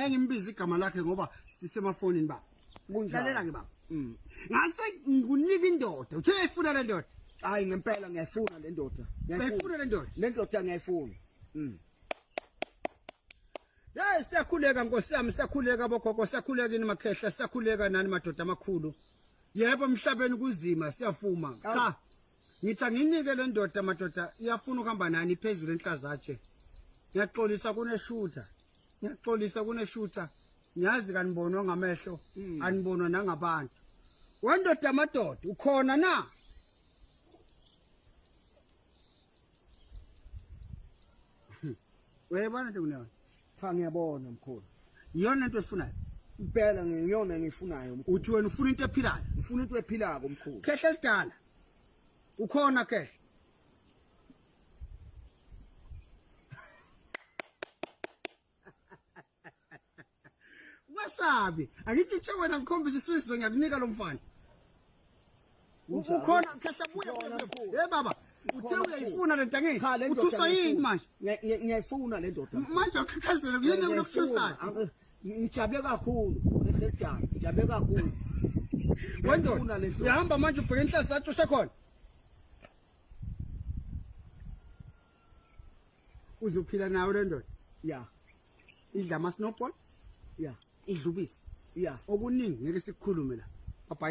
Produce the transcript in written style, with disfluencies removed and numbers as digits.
Ngimbiza igama lakhe ngoba sisemafonini baba. Kunjalo. Lalela ke baba. Ngase ngikunika indoda. Uthe uyayifuna le ndoda? Hayi ngempela ngiyayifuna le ndoda. Uyayifuna le ndoda? Le ndoda ngiyayifuna. Hey, siyakhuleka Nkosi yami, siyakhuleka bogogo, siyakhuleka kini makhehla, siyakhuleka nani madoda amakhulu. Yebo, emhlabeni kuzima, siyafuma. Cha. Ngithi anginike le ndoda madoda, iyafuna ukuhamba nani phezulu enhlazatshe. Ngiyaxolisa kuneshutha. Ngiyaxolisa kuneshutha. Ngiyazi kanibonwa ngamehlo, anibonwa nangabantu. Wendoda madoda, ukhona na? Uyayibona into kunayo? Cha, ngiyabona mkhulu. Iyona into efunayo. Impela ngiyona engiyifunayo mkhulu. Uthi wena ufuna into ephilayo. Ngifuna into ephilako mkhulu. Khehla elidala. Ukhona khehla. Wasabi, angithi uthe wena ngikhombisa isizwe, ngiyakunika lo mfana. Kunjalo. Ukhona khehla, buya. Ukhona, Buya. mkhulu. Hey baba, uthe Ukhona, uyayifuna le nto angithi? Cha, le ndoda Uthuswa yini ngiyayifuna. manje? Ngiyayifuna le ndoda. Manje uqhaqhazela yini kulokuthusayo? Ngijabule kakhulu. Lehlejana, ngijabule kakhulu. Wendoda, Ngiyayifuna le ndoda. uyahamba manje ubheke inhlazatshe usekhona. Uzophila nayo le ndoda. Ya, Idla ama snowball, ya, idla ubisi. ya. Okuningi ngeke sikukhulume la. Bye.